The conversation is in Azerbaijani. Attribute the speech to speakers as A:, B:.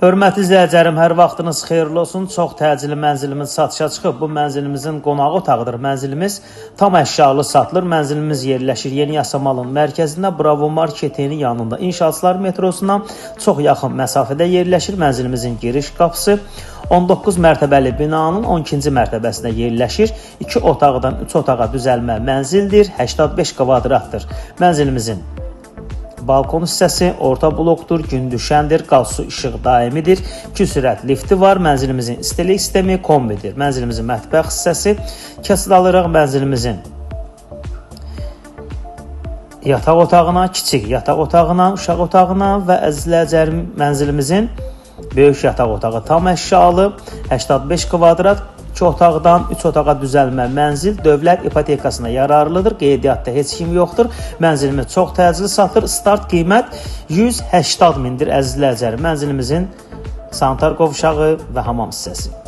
A: Hörmətli izləyicilərim, hər vaxtınız xeyirli olsun. Çox təcili mənzilimiz satışa çıxıb. Bu mənzilimizin qonaq otağıdır. Mənzilimiz tam əşyalı satılır. Mənzilimiz yerləşir Yeni Yasamalın mərkəzində, Bravo marketinin yanında. İnşaatçılar metrosundan çox yaxın məsafədə yerləşir. Mənzilimizin giriş qapısı 19 mərtəbəli binanın 12-ci mərtəbəsində yerləşir. 2 otaqdan 3 otağa düzəlmə mənzildir. 85 kvadratdır. Mənzilimizin balkon hissəsi orta blokdur, gün düşəndir, qaz su işıq daimidir. 2 sürət lifti var. Mənzilimizin istilik sistemi kombidir. Mənzilimizin mətbəx hissəsi kəsid alırıq mənzilimizin yataq otağına, kiçik yataq otağına, uşaq otağına və əzizləyicilərim mənzilimizin böyük yataq otağı tam əşyalı 85 kvadrat 2 otaqdan 3 otağa düzəlmə mənzil dövlət ipotekasına yararlıdır. Qeydiyyatda heç kim yoxdur. Mənzilimiz çox təcili satılır. Start qiymət 180 mindir əzizləyicilər. Mənzilimizin sanitar qovşağı və hamam hissəsi.